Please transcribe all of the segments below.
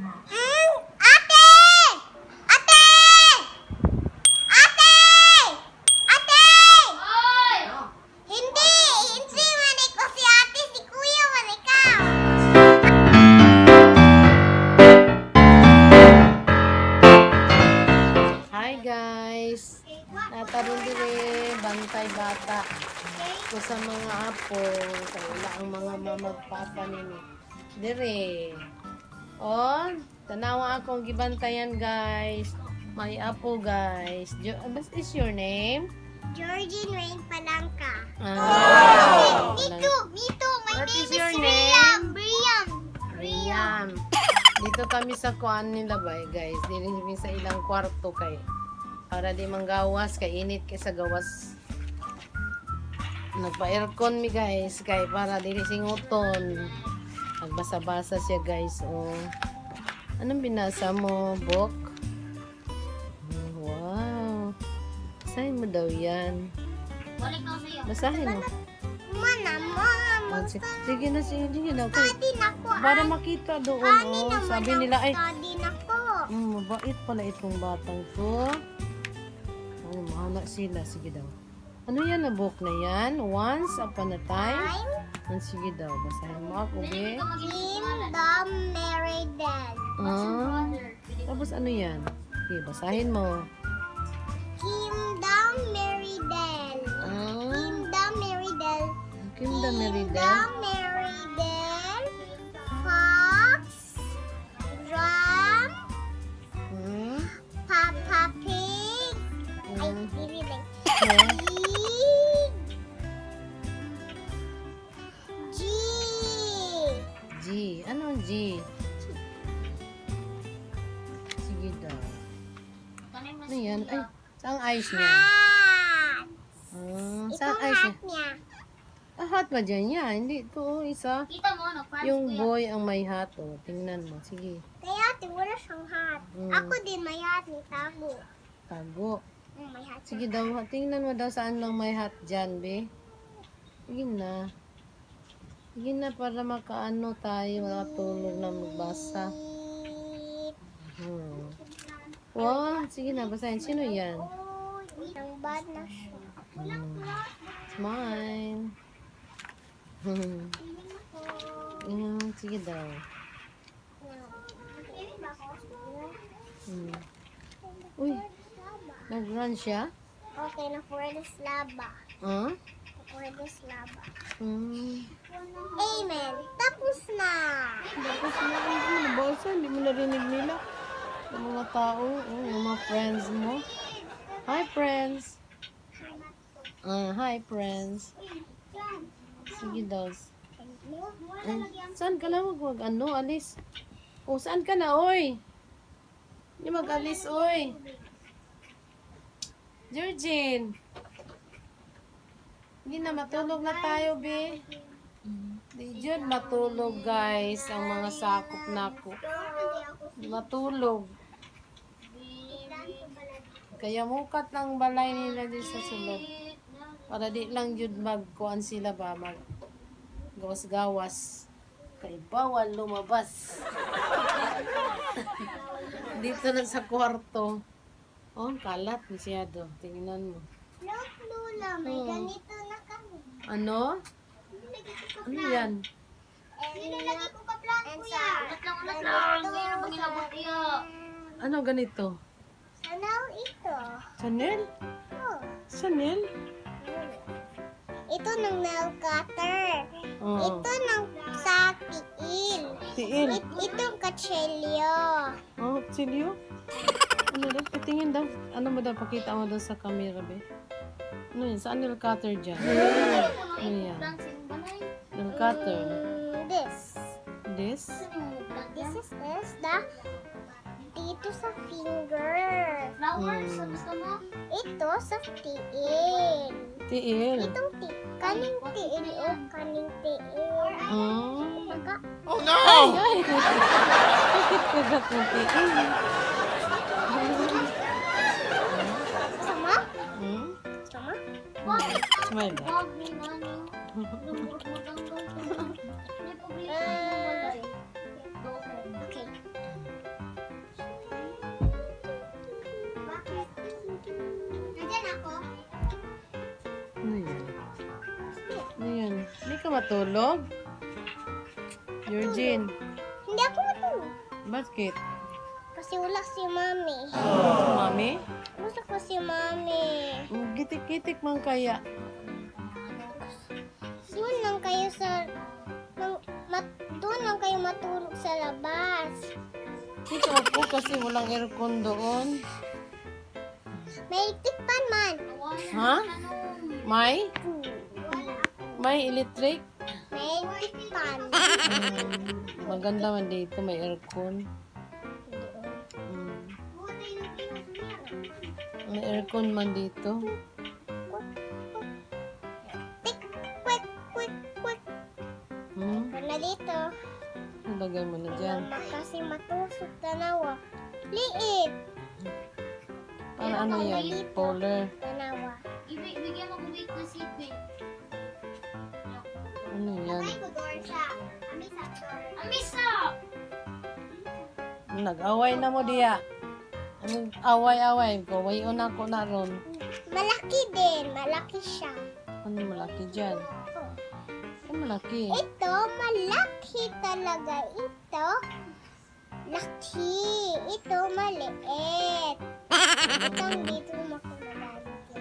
Ate! Ate! Ate! Ate! Oy! Hindi! Hindi man ikaw si ate, si kuya man ikaw. Hi guys! Nataron dire bantay bata ko sa mga apo kay wala ang mga mamagpapa nini. Dire. Oh, tanawa akong gibantayan, guys. My apo, guys. What is your name? Georgine Wayne Palangka. Ah, Me too, me too. My What name is is your Riam. Riam. Riam. Dito kami sa kuan nila ba, guys. Dito kami sa ilang kwarto kay para di manggawas kay init kay sa gawas. Nagpa-aircon mi, guys, kay para dili singuton. Nagbasa-basa siya, guys, oh. Anong binasa mo, book? Wow. Basahin mo daw yan. Balik na ako sa'yo. Basahin mo. Mana mo. Oh, sige na, sige, sige na. Okay. Study na ko. Para makita doon, Ani oh. naman Sabi ang nila, ay, study na ko. Mabait pala itong batang to. Ay, mahana sila. Sige daw. Ano yan na book na yan? Once upon a time? I'm Sige daw. Basahin mo ako, be. Kim the Meriden. Ah, tapos ano yan? Okay, basahin mo. Kim the Meriden. Ah, Kim the Meridel. Kim the Meridel. The Meridel. Fox. Drum. Papa Pig. Ay, dili lang. Okay. Pig. G. G. Ano ang G? Sige daw. Ano yan? Ay, saan eyes niya? Hat. Ah, saan Itong eyes niya? hat niya. Ah, hat ba dyan niya? Hindi, ito, oh, isa. Kita mo, no? Fans Yung ko yan. boy ang may hat, oh. Tingnan mo. Sige. Kaya ate, wala siyang hat. Ako din may hat ni Tago. Tago. May hat siya. Sige daw, tingnan mo daw saan lang may hat dyan, be. Sige na. Sige na para makaano tayo, makatulog na magbasa. Wow, sige na, basahin. Sino yan? Uy, ang bad na siya. It's mine. Sige daw. Uy, nag-run siya? Okay, na this laba. Huh? For this laba. Amen. Tapos na. Tapos na, hindi mo nabasa, hindi mo narinig nila. Yung mga tao, oh, yung mga friends mo. Hi, friends! Ah, hi, friends. Sige daw. Ay, saan ka na mag ano, alis? Oh, saan ka na, oy? Hindi mag-alis, oy. Georgine. Hindi na, matulog na tayo, be. Di jud matulog, guys, ang mga sakop nako. Matulog. Kaya mukat lang balay nila di sa sulod. Para di lang jud magkuan sila ba mag gawas-gawas. Kay bawal lumabas. Dito lang sa kwarto. Oh, ang kalat masyado. Tingnan mo. Look, Lula, may ganito na kami. Ano? Ano yan? Nilalagay ko ka-plan, kuya. Ulat lang, ulat lang. Ngayon ang pangilabot iya. Ano ganito? Sanaw ito. Chanel? Oh. Chanel? Ito ng nail cutter. Oh. Ito ng sa tiil. Tiil. Itong katselyo. Oh, kutsilyo? Ano daw? Patingin daw. Ano mo daw? Pakita mo daw sa camera, be. Ano yun? Saan nail cutter dyan? Ano yan? Plans yung balay. Nail cutter. This. This? This is the dito sa finger. Flowers, sa gusto mo? Ito sa tiil. Tiil. Itong kaning tiil o kaning tiil. Oh. Maga. Ay, ay! Bakit kagat ng tiil? Sama? Hmm? Sama? Bakit? Smile ba? Wag ni nani. Lumurot mo lang daw. Hindi pa yung balay. Go home. Okay. Hindi ka matulog? Eugene, Hindi ako matulog. bakit? Kasi wala si Mami. Mami? Gusto ko si Mami. Gitik-gitik man kaya. Doon lang kayo sa... Mang, mat, doon lang kayo matulog sa labas. Dito ako kasi walang aircon doon. May tikpan man. Ha? May? May electric? May tikpan. Maganda man dito, may aircon. May aircon man dito. Tik, quick, quick, quick. Hmm? Ito na dito. Ilagay mo na dyan. Mama kasi matusok tanawa. Liit. Para ano yan? Polar. Tanawa. Ibigyan mo ko wait na seatbelt. Ano yan? Amisa! Nag-away na mo diya. Anong away-away? Gawayon ako na ron. Malaki din. Malaki siya. Ano malaki dyan? Ano malaki? Ito, malaki talaga. Ito, laki. Ito, maliit. Ito, dito makumagalit.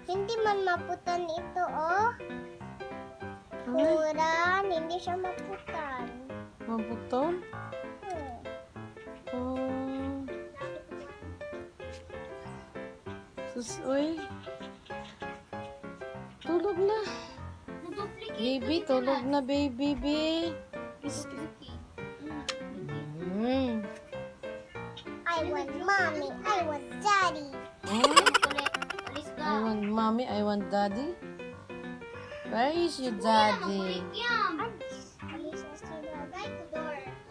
Hindi man maputan ito, oh. Kuran, hindi siya maputan. Mabutol? Hmm. Oh. Sus, uy. Tulog na. Na-duplicate. Baby, tulog na, baby, baby. Kiss, kiss. I want mommy. I want daddy. Hmm? Alis I ka. want mommy, I want daddy. Where is your daddy? Yam! Alis. Alis na si mommy.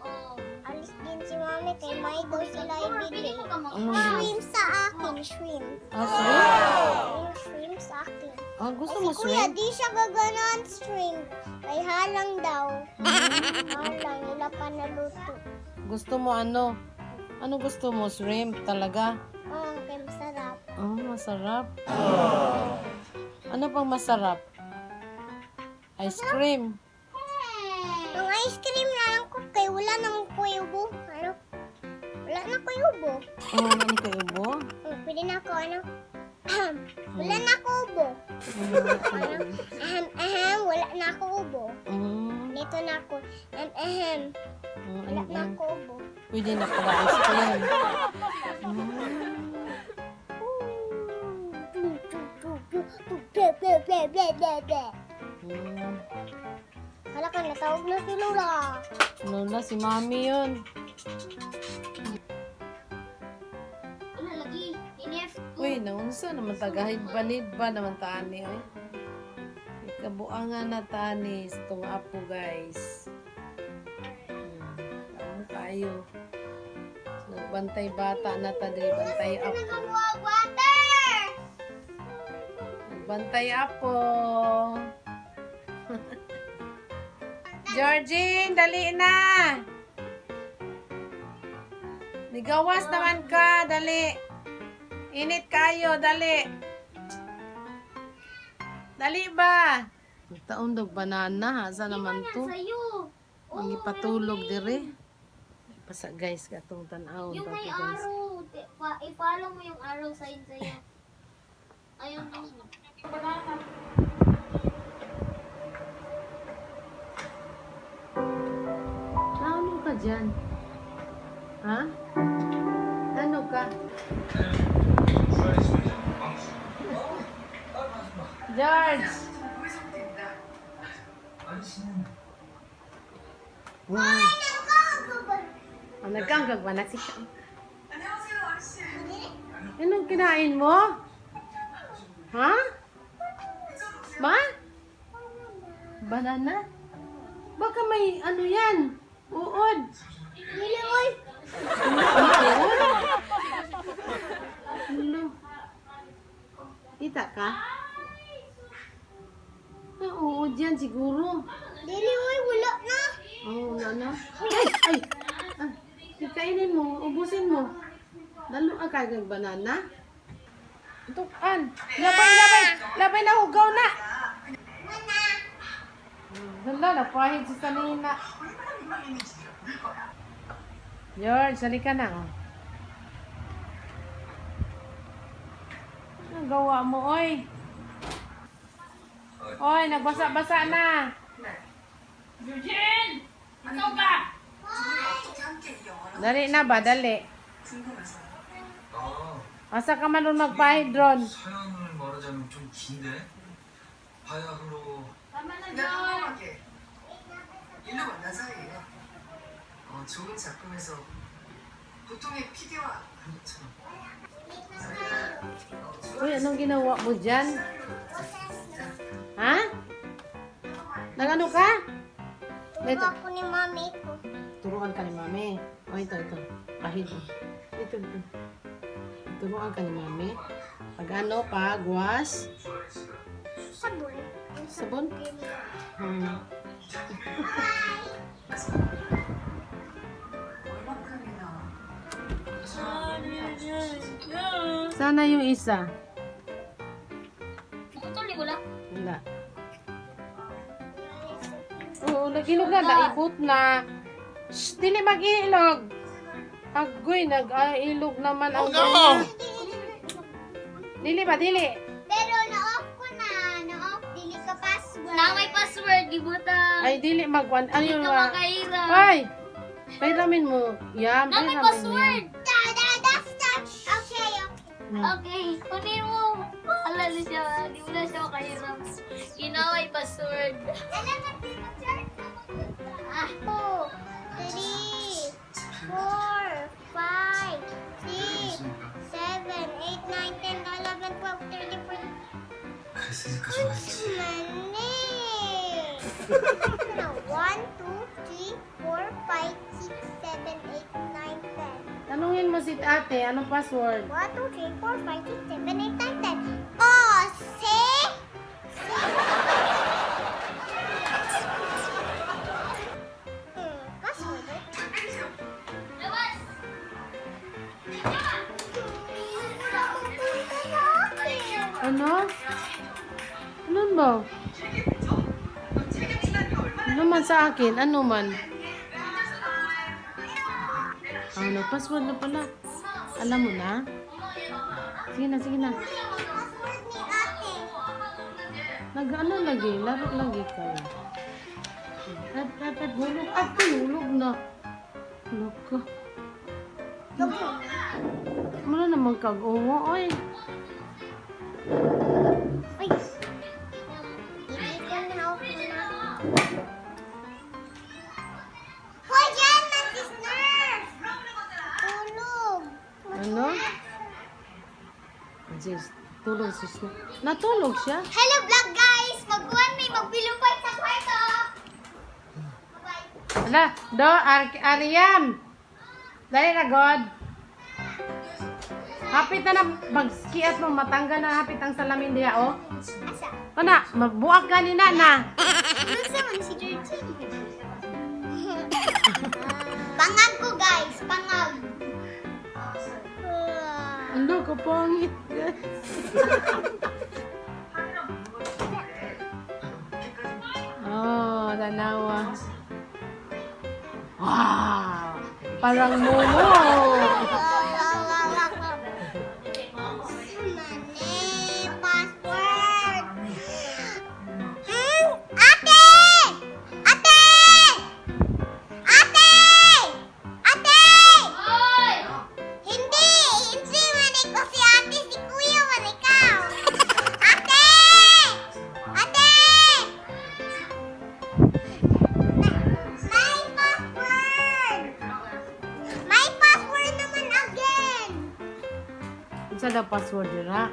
Oh. Alis din si mommy kay may daw sila Pili ibili. mo ka mag- Ano? Shrimp sa akin, shrimp. Ah, swim? Yung shrimp sa akin. Ah, gusto Kasi mo kuya, swim? di siya gaganahan shrimp. Kay halang daw. Halang, wala pa naluto. Gusto mo ano? Ano gusto mo? Shrimp talaga? Oo, kay masarap. Oh, masarap. Ano pang masarap? Ice cream. Ang ice cream na lang ko kay wala nang kuyubo. Ano? Wala na kuyubo. Oh, wala na kayo ubo? Oh, pwede na ako, ano? Ahem. Wala na ako ubo. Ano? Ahem, ahem, wala na ako ubo. Dito na ako. Ahem, ahem. Wala na ako ubo. Pwede na pala ice cream. Ble, ble, ble, ble, ble, ble. Hala ka, natawag na si Lola. Lola, si mami yun. Wala lagi. Inf. Uy, naunsa naman tagahid banid ba naman taani ay. Ikabuangan na taani itong apo guys. Tamo kayo. So, nagbantay bata na ta diri, bantay apo. Nakabuha water! Nagbantay apo. Georgine, dali na. Nigawas naman ka, dali. Init kayo, dali. Dali ba? Taon dog banana, asa naman to? Sa'yo. Ang ipatulog dire. Pasa guys, katong tan-awon Yung pa may to, guys. arrow. I-follow mo yung arrow sign sa'yo. Ayun. Ano ka dyan? Ha? Ano ka? George! Wow. Ang nagkanggag ba na siya? Anong kinain mo? Ha? Ma? Banana? Baka may ano yan? Uod. Dili, oy! Uod? Ano? Kita ka? Ah, uod yan siguro. Dili, oy, wala na! Oh, wala na. Ay! Ay! Ah, kainin mo, ubusin mo. Lalo ang kagag banana. Tukan. Labay, labay. Labay na hugaw na. Wala! Hala, napahid si Sanina. George, halika na, oh. Anong gawa mo, oy? Oy, nagbasa-basa na. Eugene! Ikaw ba? Dali na ba, dali. Asa ka man ron magpahid ron? 사연을 말하자면 좀 긴데 바야흐로 Tama na, 그냥 George. 평범하게 일로 만난 사이예요. 좋은 작품에서 보통의 PD와 아니처럼 Uy, anong ginawa mo dyan? Ha? Nag-ano ka? Turo ako ni mami ko. Turuan ka ni mami. O, ito, ito. Pahid mo. Ito, ito. Turuan ka ni mami. Pag ano, pag was. Sabon. Sabon? 얼마큼이나 Sana yung isa. Putol, wala. Wala. Oo, nag-ilog na. Naibot na. Shh, dili mag-ilog. Agoy, nag-ilog naman ang oh, no! Dili ba, dili? Pero na-off ko na. Na-off. Dili ka password. Na may password, gibuta. Ay, dili magwan. Ano Hindi yun? ka makaira. Ay! Pahiramin mo. Yan, Na may pahiramin mo yan. password. Da, da, da, stop. Okay, okay. Okay, kunin mo. Bahala na siya. Di mo na siya makahiram. Kinaway password. Alam na, Tito Church. Ah, 2, 3, 4, 5, 6, 7, 8, 9, 10, 11, 12, 13, 14. 그랬으니까 좋아했지. Mali! No, 1, 2, 3, 4, 5, 6, 7, 8, 9, 10. Tanungin mo si ate, anong password? 1, 2, 3, 4, 5, 6, 7, 8, 9, 10. Oh, see? Password. Labas! Ano? Ano ba? Ano man sa akin? Ano man? Ano, password na pala. Alam mo na? Sige na, sige na. Password ni ate. Nag-ano lagi? Laro lagi kayo. At, hulog. At, hulog na. Nako. Wala naman kag-uwo, oy. Ay. Hindi ko na ako na. Hoy, dyan na si Snurf! Tulog. Ano? Sis, tulog sis na. Natulog siya? Hello vlog guys! Magkuhan may magbilupay sa kwarto! Bye-bye! Ala, do, Ariam. Dali na, God. Hapit na na, magskiat mo, matanggal na hapit ang salamin diya, oh. Asa? Ana, mabuak ka ni na. Unsa man si Georgie? Pangag ko guys! Pangag! Ano, kapangit. Oh, tanawa. Wow! Parang momo. Mani, password! Ate! Ate! Ate! Ate! Hoy! Hindi! Hindi man ikaw si ate, si kuya man ikaw. Ate! Ate! May password! May password naman again! Unsa daw password dira?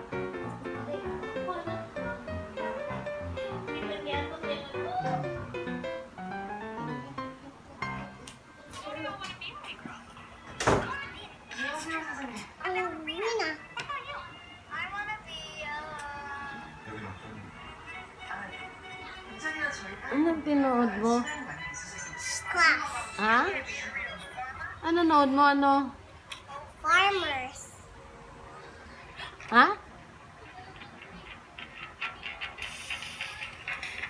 Alam mo na. 여기는 어떤 은찬이가 저희 Anong tinuod mo? 시간이 많이 있으셔서 Class. Ha? Ano nood mo? Ano? Farmers. Ha?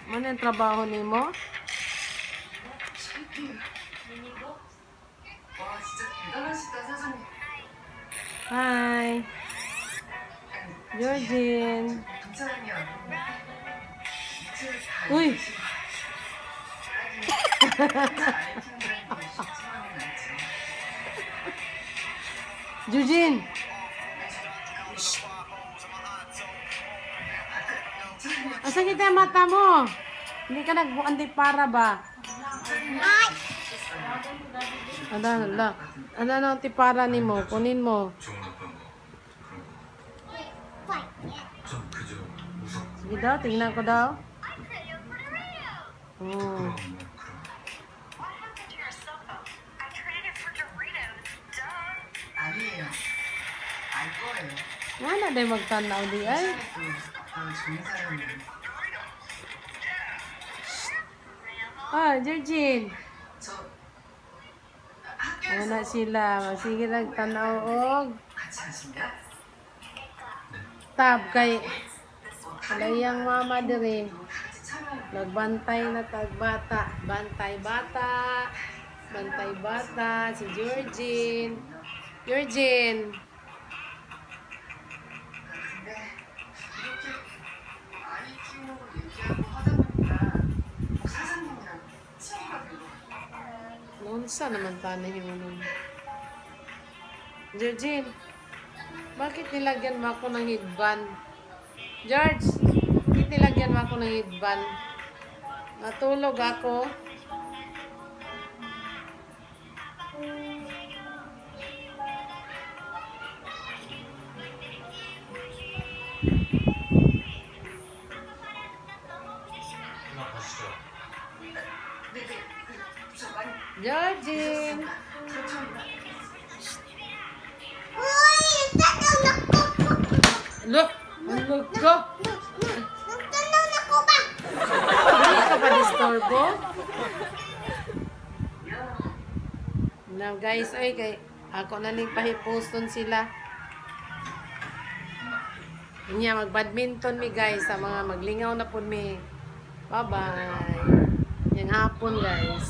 Ano yung trabaho nimo? 와 진짜 대단하시다 사장님. Hi. Georgine. 동사람이 아니고 이틀 다 Uy! 일하시고 혼자 아이 키운다는 게 쉽지만은 않죠. Georgine! Asa kita yung mata mo? Hindi ka nagbuandi para ba? Ay! Ano, ano, ano, ano, tipara ni mo? Kunin mo. 좋은 아빠 뭐 그런 거. Fight. 전 그저 무섭고 Sige daw, tingnan ko daw. Oh. 부끄러운 뭐 그런 거. 아니에요. 알 거예요. Nga na day magtanaw di ay. 이상해도 아빠는 좋은 사람이에요. Ah, Georgine. 저 Wala 학교에서 sila. Sige lang tanaw og 같이 하신가? tab kay Alayang mama dire. 같이 참여하는 Nagbantay na tagbata. Bantay bata. Bantay bata. Si Georgine. Georgine. 근데 이렇게 아이 키우는 걸 얘기하고 하다 보니까 꼭 사장님이랑 친구가 되고 Noon sa naman tanay yung nun. Georgine, bakit nilagyan mo ako ng headband? George, bakit nilagyan mo ako ng headband? Natulog ako. 누나 가시죠. 네네 저 많이 Georgine! 감사합니다. Uy! Tanaw na ko! Look! Look ko! Nagtanaw na ko ba? Hindi ka pa disturbo? Now guys, ay kay ako na ning pahipuson sila. Nya mag-badminton mi guys sa mga maglingaw na pud mi. Bye-bye. Yang hapon guys.